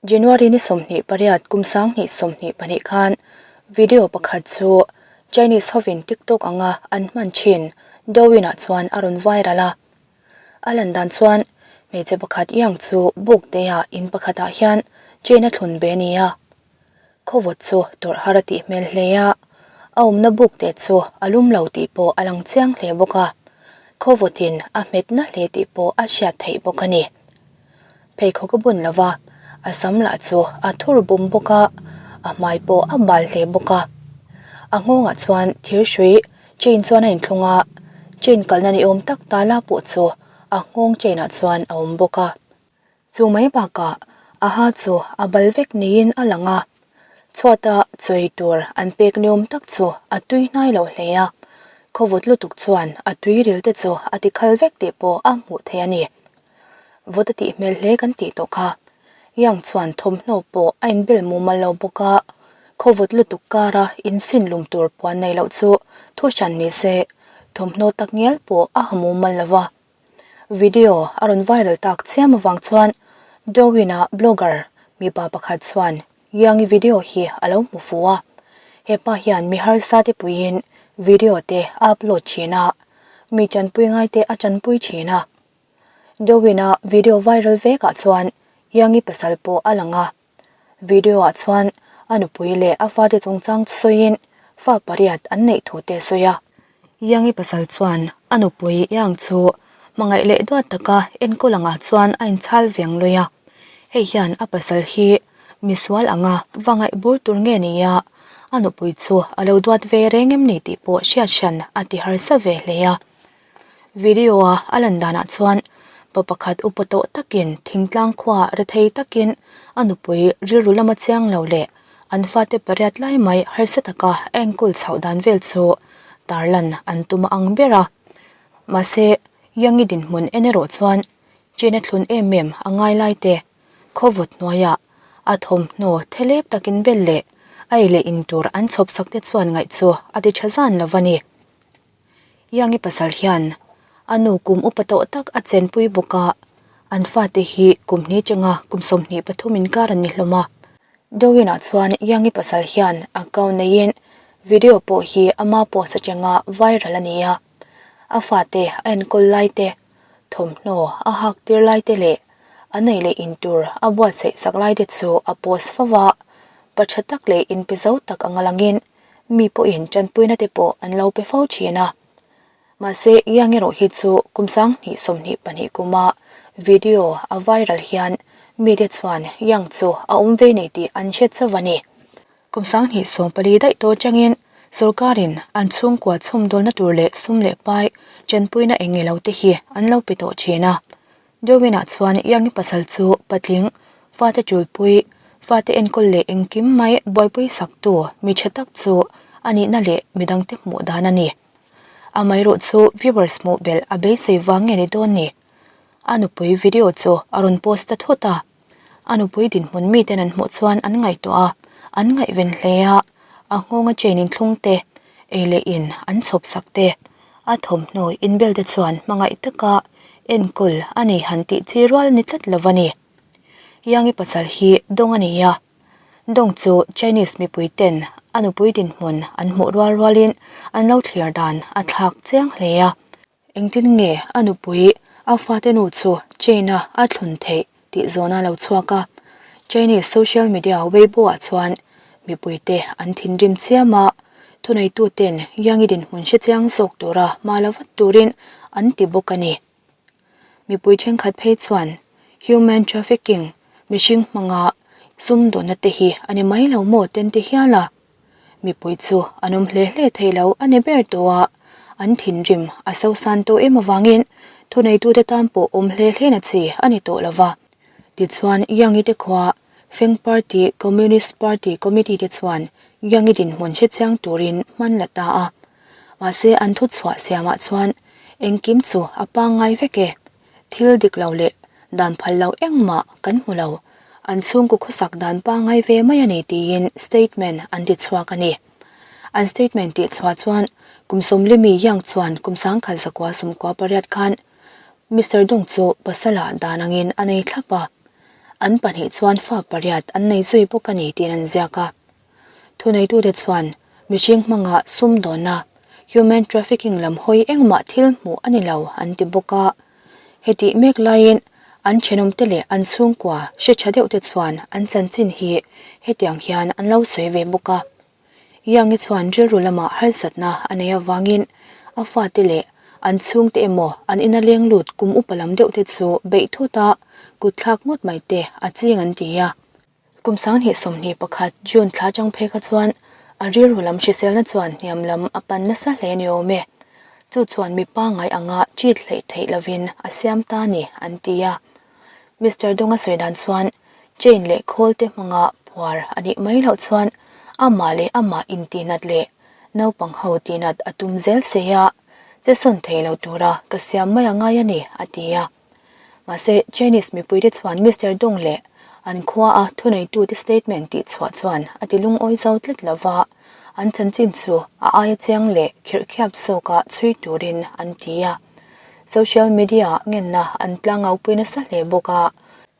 January ni 28 kum 2022 khan video pakhat chu Chinese hovin TikTok anga an hman thin Douyin ah chuan a rawn viral a. A lan dan chuan hmeichhe pakhat Yang chu buk te-ah in pakhatah hian chain a thlun ve a ni a. Khawvawt chu tawrh har a tih hmel hle a, a awmna buk te chu a lum lo tih pawh a lang chiang hle bawk a, khawvawtin a hmet na hle tih pawh a hriat theih bawk a ni. Pheikhawk a bun lo va, a sam lah chu a thur bum bawk a, a hmai pawh a bal hle bawk a. A nghawngah chuan thir hrui chain chuan a inthlung a, chain kalna ni awm tak tala pawh chu a nghawng chain ah chuan a awm bawk a. Chu mai bakah a ha chu a bal vek niin a lang a, chhuata chawi tur an pek niawm tak chu a tui hnai lo hle a, khawvawt lutuk chuan a tui ril te chu a ti khal vek tih pawh a hmuh theih a ni. Vawt a tih hmel hle kan tih tawh kha. Yang chuan thawmhnaw pawh a inbel mumal lo bawk a, khawvawt lutuk kara insin lum tur puan nei loh chu thu hran ni se, thawmhnaw tak ngial pawh a ha mumal lo va. Video a rawn viral tak chiam avang chuan Douyin-a blogger mipa pakhat chuan Yang-i video hi a lo hmu fu a. Hepa hian mi harsa te puiin video te a upload thin a, mi tanpui ngai te a tanpui thin a. Douyin-a video viral vekah chuan Yang-i pasal pawh a lang a. Video ah chuan a nupui leh a fate chungchang sawiin fa pariat an neih thu te a sawi a. Yangi pasal chuan a nupui Yang chu hmangaih leh duat taka enkawl angah chuan a inchhal viang lui a. Hei hian a pasal hi misual anga va ngaih bur tur nge ni a, a nupui chu a lo duat ve reng em ni tih pawh hriat hran a ti harsa ve hle a. Video a a lan danah chuan pa pakhat upa tawh takin thingtlang khuaah rethei takin a nupui rilru lama chiang lo leh an fate pariat lai mai harsa taka a enkawl chhoh dan vel chu tarlan an tum a ang ber a. Mahse, Yangi dinhmun en erawh chuan China thlun em em a ngai lai te, khawvawt hnuaiah a thawmhnaw thelep takin bel leh a ei leh in tur an chhawp sak te chuan ngaih chu a ti tha zan lo a ni. Yangi pasal hian a nu kum upa tawh tak a chenpui bawk a, an fate hi kum hnih atanga kum 23 inkar an ni hlawm a. Dawin-ah chuan Yangi pasal hian account neiin video pawh hi ama post atanga viral a ni a, a fate a enkawl lai te, thawmhnaw a hak tir lai te leh a nei leh in tur a buatsaih sak lai te chu a post fo va, pa tha tak leh inpe zo tak anga langin Mi pawhin tanpuina te pawh an lo pe fo thin a. Mahse, Yang erawh hi chu kum 2022 kuma video a viral hian mite chuan Yang chu a awm ve nei tih an hre chauh a ni. Kum 2014 daih tawh atangin sorkarin an chhungkua chhawmdawlna tur leh sum leh pai tanpuina eng nge lo te hi an lo pe tawh thin a. Dewin-ah chuan Yangi pasal chu patling, fate ṭulpui, fate enkawl leh engkim mai buaipui saktu mi ṭha tak chu a nihna leh midangte hmuh dan a ni. Amaherawh chu viewers hmuh belh a beisei vang nge ni dawn ni? A nupui video chu a rawn post ta thut a. A nupui dinhmun miten an hmuh chuan an ngaihtuah a, an ngaihven hle a, a nghawnga chain inthlung te, ei leh in an chhawp sak te, a thawmhnaw inbel te chuan hmangaih taka enkawl a nei han tih chi rual ni tlat lo a ni. Yangi pasal hi dawng a ni a, dawng chu Chinese mipui ten a nupui dinhmun an hmuh rual rualin an lo thlir dan a thlak chiang hle a. Engtin nge a nupui a fate nu chu chain-a a thlun theih tih zawhna a lo chhuak a. Chinese social media Weibo-ah chuan mipuite an thinrim chiam a, thuneituten Yangi dinhmun hre chiang zawk tura hma la vat turin an ti bawk a ni. Mipui thenkhat phei chuan human trafficking, mihring hmanga sumdawnna te hi a ni mai lo maw ten ti hial a. Mipui chu an awm hle hle thei lo a ni ber tawh a, an thinrim a sosan tawh em avangin thuneitute tan pawh awm hle hlena chi a ni tawh lo va. Tichuan, Yangi te khua Feng Party Communist Party Committee te chuan Yangi dinhmun hre chiang turin hman la ta a. Mahse an thuchhuah siamah chuan engkim chu a pangngai vek e. Thil dik lo leh dan phal lo engmah kan hmu lo, an chhungkaw khawsak dan pangngai ve mai a ni tiin statement an ti chhuak a ni. An statement tih chhuah chuan kum sawmlimi Yang chuan kum 1998 khan Mister Dong chu pasala dan angin a nei thlap a. An pahnih chuan fa pariat an nei zui bawk a ni tiin an ziak a. Thuneitute chuan mihring hmanga sumdawnna, human trafficking lam hawi engmah thil hmuh a ni lo an ti bawk a. Hetih mek laiin an thenawmte leh an chhungkua hre tha deuhte chuan an chanchin hi hetiang hian an lo sawi ve bawk a. Yangi chuan rilru lamah harsatna a nei avangin a fate leh an chhungte emaw an ina leng lut kum upa lam deuhte chu beih thut a, kut thlak ngawt mai te a ching an ti a. Kum 2021 June thla atang phei kha chuan a rilru lam hriselna chuan hniam lam a pan nasa hle a ni awm e. Chu chuan mi pangngai anga cheat hleih theih lovin a siam ta a ni an ti a. Mister Donga sawi dan chuan chain leh khawl te hmanga phuar a nih mai loh chuan amah leh amah intihnat leh naupang ho tihnat a tum zel sei a, che sawn thei lo tura ka siam mai a ngai a ni, a ti a. Mahse, Chinese mipuite chuan Mister Dong leh an khua a thuneitute statement tih chhuah chuan a ti lungawi zo tlat lo va, an chanchin chu a aia chiang leh khirhkhiap zawka chhui turin an ti a. Social media-ah ngenna an tlangau-pui nasa hle bawk a.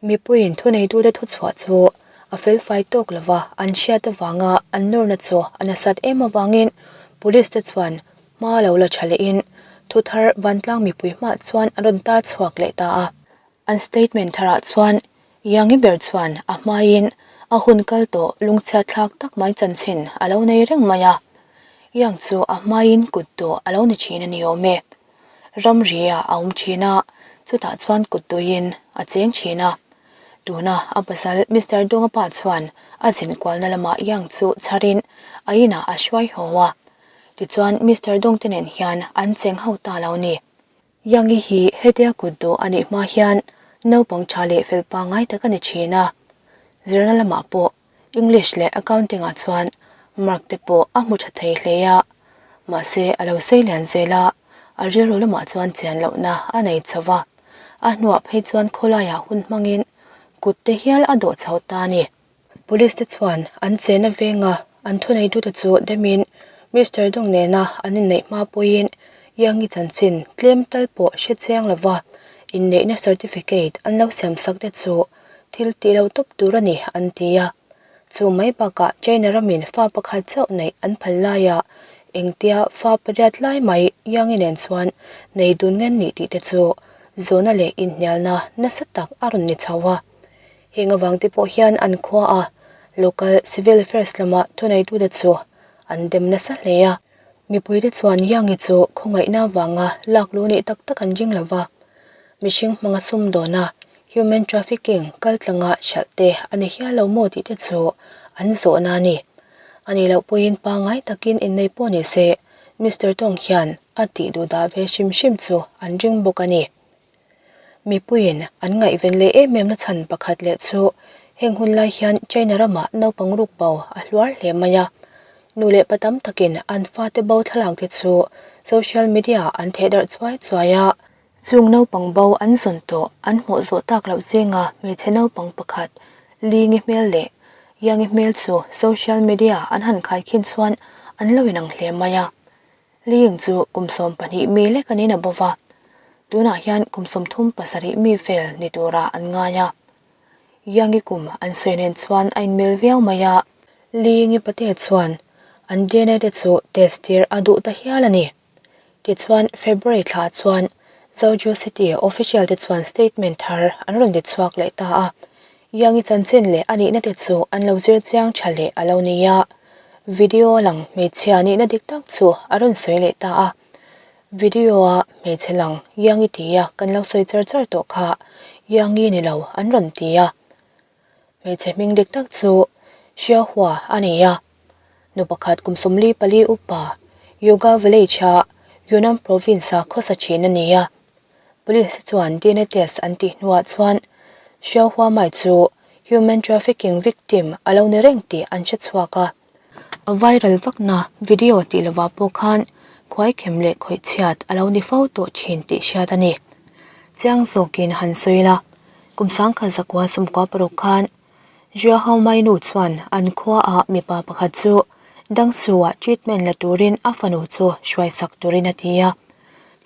Mipuiin thuneitute thuchhuah chu a felfai tawk lova an hriat avanga an nawrna chu a nasat em avangin police te chuan hma lo la tha lehin thuthar vantlang mipui hmah chuan an rawn tar chhuak leh ta a. An statement tharah chuan Yangi ber chuan a hmaiin a hun kal tawh lungchhiat thlak tak mai chanchin a lo nei reng mai a. Yang chu a hmaiin kut tawh a lo ni thin a ni awm e. Ramri ah a awm thin a, chutah chuan kut tuiin a cheng thin a. Tuna a pasal Mister Donga pa chuan a zin kualna lamah Yang chu chharin a inah a hruai haw a. Tichuan Mister Dong te nen hian an cheng ho ta lo ni. Yangi hi hetia kut dawh a nih hma hian naupang tha leh fel pangngai tak a ni thin a. Zirna lamah pawh English leh Accounting ah chuan mark te pawh a hmu tha thei hle a, mahse a lo sei lian zel a, a rilru lamah chuan chian lohna a nei chho va, a hnuah phei chuan khawlaiah hun hmangin kut te hial a dawh chho ta a ni. Police te chuan an chena venga an thuneitute chu demin Mister Dong nena an inneih hma pawhin Yangi chanchin tlem tal pawh hre chiang lova inneihna certificate an lo siamsak te chu Thil tih lo tawp tur a ni, an ti a. Chu mai bakah China ramin fa pakhat chauh neih an phal laia engtia fa pariat lai mai Yangi nen chuan nei dun ngen nih tih te chu zawhna leh inhnialna nasa tak a rawn ni chho a. Heng avang te pawh hian an khua a local civil affairs lama thuneitute chu an dem nasa hle a. Mipuite chuan Yangi chu khawngaihna avanga lak luh nih tak tak an ring lo va, mihring hmanga sumdawna Human trafficking kal tlanga hralh te a ni hial lo maw tih te chu an zawhna a ni. A nih loh pawhin pangngai takin innei pawh ni se Mister Tong hian a tih duh dah ve hrim hrim chu an ring bawk a ni. Mipuiin an ngaihven leh em em na chhan pakhat leh chu heng hun lai hian China ramah naupang ruk bo a hluar hle mai a. Nu leh pa tam takin an fate bo thlalak te chu social media ah an thehdarh chuai chuai a. Chung naupang bo an zawn tawh an hmuh zawh tak loh zinga hmeichhe naupang pakhat Lingi hmel leh Yangi hmel chu social media an han khaikhin chuan an lo inang hle mai a. Ling chu kum 12 mi lek anin a bo va, tunah hian kum 37 mi vel ni turah an ngai a. Yangi kum an sawi nen chuan a inmel viau mai a. Lingi pate chuan an DNA te chu test tir a duh ta hial a ni. Tichuan, February thla chuan Zhoujiu City official te chuan statement thar an rawn ti chhuak leh ta a. Yangi chanchin leh a nihna te chu an lo zir chiang tha leh a lo ni a. Video lang hmeichhia nihna dik tak chu a rawn sawi leh ta a. Video a hmeichhe lang Yangi tia kan lo sawi char char tawh kha Yangi ni lo an rawn ti a. Hmeichhe hming dik tak chu Xiaohua a ni a, nu pakhat kum 44 upa Yoga Village-a Yunnan Province-a khawsa thin a ni a. Police te chuan DNA test an tih hnuah chuan Xiaohua mai chu human trafficking victim a lo ni reng tih an hre chhuak a. A viral vakna video tih lovah pawh khan khuaikhem leh khawihchhiat a lo ni fo tawh thin tih hriat a ni. Chiang zawkin han sawi la, kum 1996 khan Jia Hao Mai nu chuan an khuaah mipa pakhat chu Dangsu-ah treatment la turin a fanu chu hruaisak turin a ti a.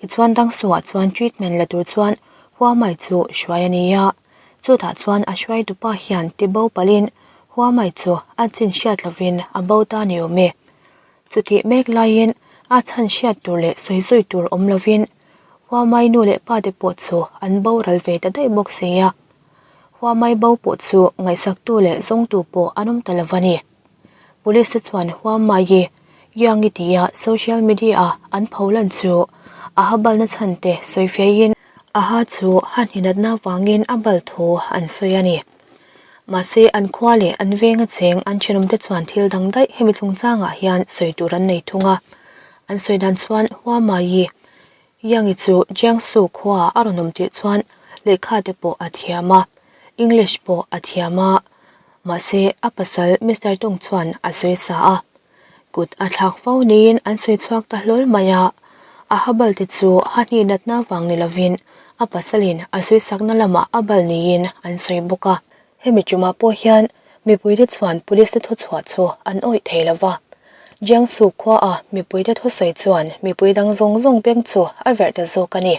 Tichuan Dangsu-ah chuan treatment la tur chuan Hua Mai chu hruai a ni a. Chutah chuan a hruaitupa hian tibo palhin Huamai chu a chin hriat lovin a bo ta ni awm e. Chutih mek laiin a chhan hriat tur leh sawi zui tur awm lovin Huamai nu leh pa te pawh chu an boral ve ta daih bawk si a. Huamai bo pawh chu ngaihsaktu leh zawngtu pawh an awm ta lo a ni. Police te chuan Huamai-i Yang-i tia social media-a an pholan chu a ha balna chhan te sawi fiahin a ha chu ha hninatna vangin a bal thu an sawi a ni. Mahse an khua leh an venga cheng an thenawmte chuan thil dang daih hemi chungchangah hian sawi tur an nei thung a. An sawi dan chuan Huamai-i Yang-i chu Jiangsu khuaah a rawn awm tih chuan lehkha te pawh a thiam a, English pawh a thiam a, mahse a pasal Mister Tong chuan a sawi sa a. Kut a thlak fo niin an sawi chhuak ta hlawl mai a, a ha bal te chu ha hnih natna vang ni lovin a pasalin a sawi sakna lamah a bal niin an sawi bawk a. Hemi tumah pawh hian mipuite chuan police te thuchhuah chu an awih thei lo va. Jiangsu khuaa mipuite thusawi chuan mipui dang zawng zawng beng chu a verh ta zawk a ni.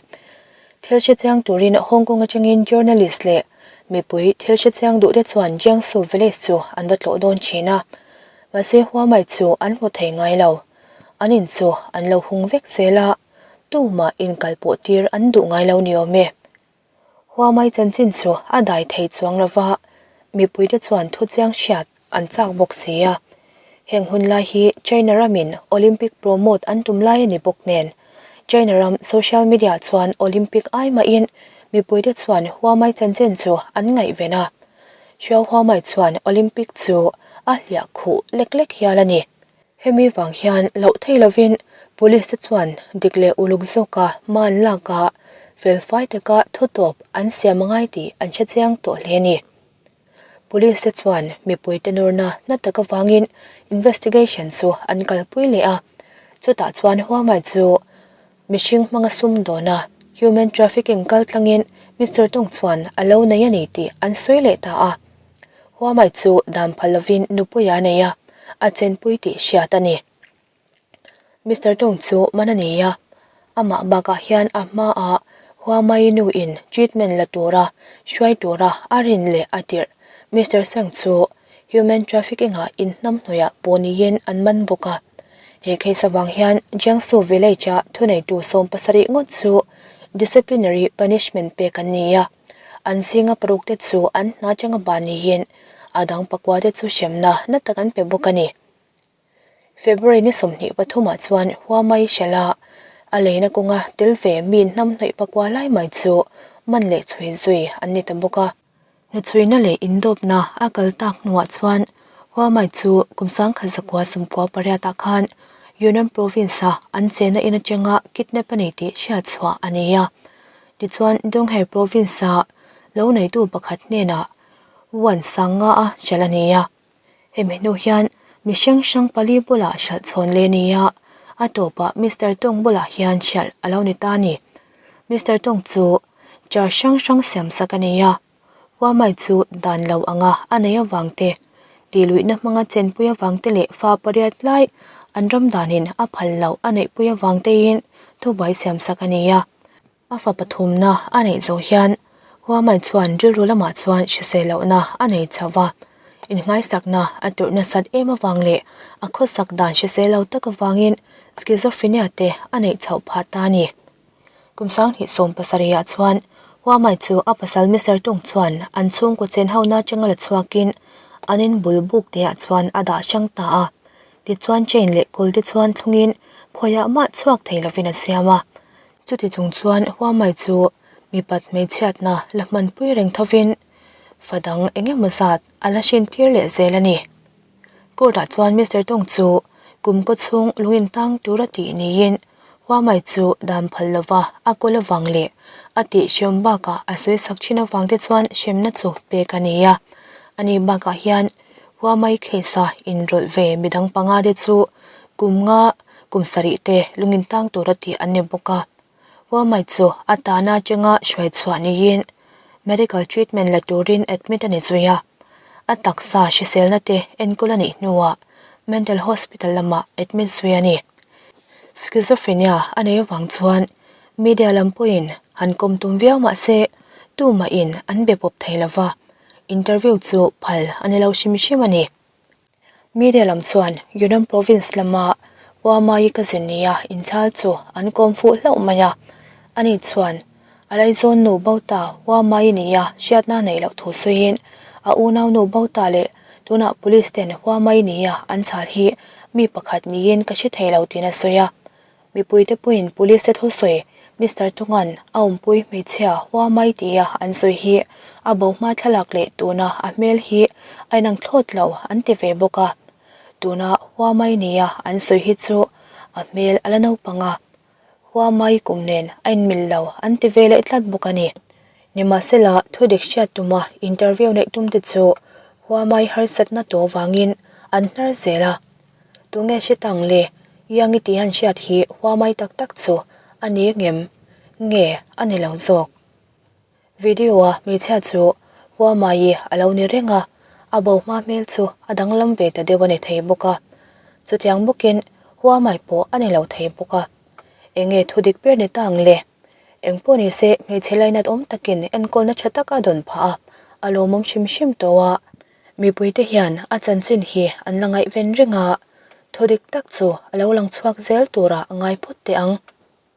Thil hre chiang turin Hong Kong atangin journalist leh mipui thil hre chiang duhte chuan Jiangsu village chu an va tlawh dawn thin a. Mahse Huamai chu an hmu thei ngai lo. An in chu an lo hung vek zel a, tumah inkalpawh tir an duh ngai lo ni awm e. Huamai chanchin chu a dai thei chuang lo va, mipuite chuan thuchiang hriat an chak bawk si a. Heng hun lai hi China ramin Olympic promote an tum lai a ni bawk nen, China ram social media chuan Olympic ai mahin mipuite chuan Huamai chanchin chu an ngaihven a. Xiao Huamai chuan Olympic chu a hliah khuh lek lek hial a ni. Hemi vang hian loh thei lovin Police te chuan dik leh uluk zawka hma an lak a, felfai taka thutawp an siam a ngai tih an hre chiang tawh hle a ni. Police te chuan mipui te nurna na tak avangin investigation chu an kalpui leh a, chutah chuan Huamai chu mihring hmanga sumdawn a, human trafficking kaltlangin Mister Tong chuan a lo nei a ni tih an sawi leh ta a. Huamai chu dan phal lovin nupui a nei a, a chenpui tih hriat a ni. Mister Tong chu man a nei a, amah bakah hian a hmaah Huamai nu in treatment la tura hruai tura a rin leh a tirh Mister Seng chu human trafficking ah inhnamhnawih pawh niin an man bawk a. He case avang hian Jiangsu village a thuneitu 70 ngawt chu disciplinary punishment pek an ni a. An zinga paruk te chu an hna atanga ban niin a dang pakua te chu hremna na tak an pe bawk a ni. February ni 23 ah chuan Huamai Hrela a leina kawnga tel ve mi hnamhnawih pakua lai mai chu man leh chhui zui an ni ta bawk a. Hnuchhuina leh indawpna a kal tak hnuah chuan Huamai chu kum 1998 ah khan Yunnan Province-a an chenna in atanga kidnap a ni tih hriatchhuah a ni a. Tichuan Donghae Province-a lo neitu pakhat hnenah Wuan Sanga a hralh a ni a. Hemi hnu hian mi hrang hrang pali bulah hralh chhawn leh a ni a, a tawpah Mister Tong bulah hian hralh a lo ni ta a ni. Mister Tong chu charge hrang hrang siam sak a ni a, Huamai chu dan lo anga a nei avang te, tihluihna hmanga chenpui avang te leh fa pariat lai an ram danin a phal loh a neihpui avang tein thubuai siam sak a ni a. A fa pathumna a neih zawh hian Huamai chuan rilru lamah chuan hrisel lohna a nei chho va, innghaisakna a turh nasat em avang leh a khawsak dan hrisel lo tak avangin schizophrenia te a neih chhoh phah ta a ni. Kum 2017 ah chuan Huamai chu a pasal Mister Tung chuan an chhungkaw chen hona atanga la chhuakin an in bul buk te ah chuan a dah hrang ta a, tichuan chain leh kawl te chuan thlungin khawiah mah chhuak thei lovin a siam a. Chuti chung chuan Huamai chu mipat hmeichhiatna la hmanpui reng thovin fa dang eng emaw zat a la hrin tir leh zel a ni. Court-ah chuan Mister Tong chu kum kaw chhung lung intang tura tih niin Huamai chu dan phal lova a kawl avang leh a tih hriam bakah a sawi sak thin avang te chuan hremna chu pek a ni a. Ani bakah hian Huamai case-a inrawlh ve midang panga te chu kum nga kum sarih te lungin tang tura tih an ni bawk a. Huamai chu a tahna atanga hruai chhuah niin medical treatment la turin admit a ni zui a. A taksa hriselna te enkawl a nih hnuah mental hospital lamah admit zui a ni. Schizophrenia a nei avang chuan media lam pawhin han kawm tum viau mah se. Tumahin an be pawp thei lova, interview chu phal a ni lo hrim hrim a ni. Media lam chuan Yunnan Province lama Huamai cousin nia inchhal chu an kawm fuh hlauh mai a, ani chuan a laizawn nu Bauta Huamai nia hriatna neih loh thu sawiin a unau nu Bauta leh tunah police ten Huamai nia an chhal hi mi pakhat niin ka hre thei lo tiin a sawi a. Mipuite pawhin Police te thusawi Mister Tunga'n a awmpui hmeichhia hua mai tia an sawi hi a bo hma thlalak leh tuna a hmel hi a inang thlawt lo an ti ve bawk a. Tuna hua mai nia an sawi hi chu a hmel a la naupang a, hua mai kum nen a inmil lo an ti ve leh tlat bawk a ni. Nimahsela thudik hriat tuma interview neih tumte chu hua mai harsatna tawh vangin an hnar zel a. Tunge hre tang le? Iangi tih han hriat hi huamai tak tak chu a ni ngem nge a ni lo zawk? Video-a hmeichhia chu huamai a lo ni reng a, a bo hma hmel chu a danglam ve ta deuh a ni thei bawk a. Chutiang bawkin huamai pawh a ni lo thei bawk a. Enge thudik ber ni tang le? Engpawh nise hmeichhe lainat awm takin enkawlna tha tak a dawn phah a, a lawmawm hrim hrim tawh a. Mipuite hian a chanchin hi an la ngaihven reng a, thu dik tak chu a lo lang chhuak zel turah a ngai phawt teh ang.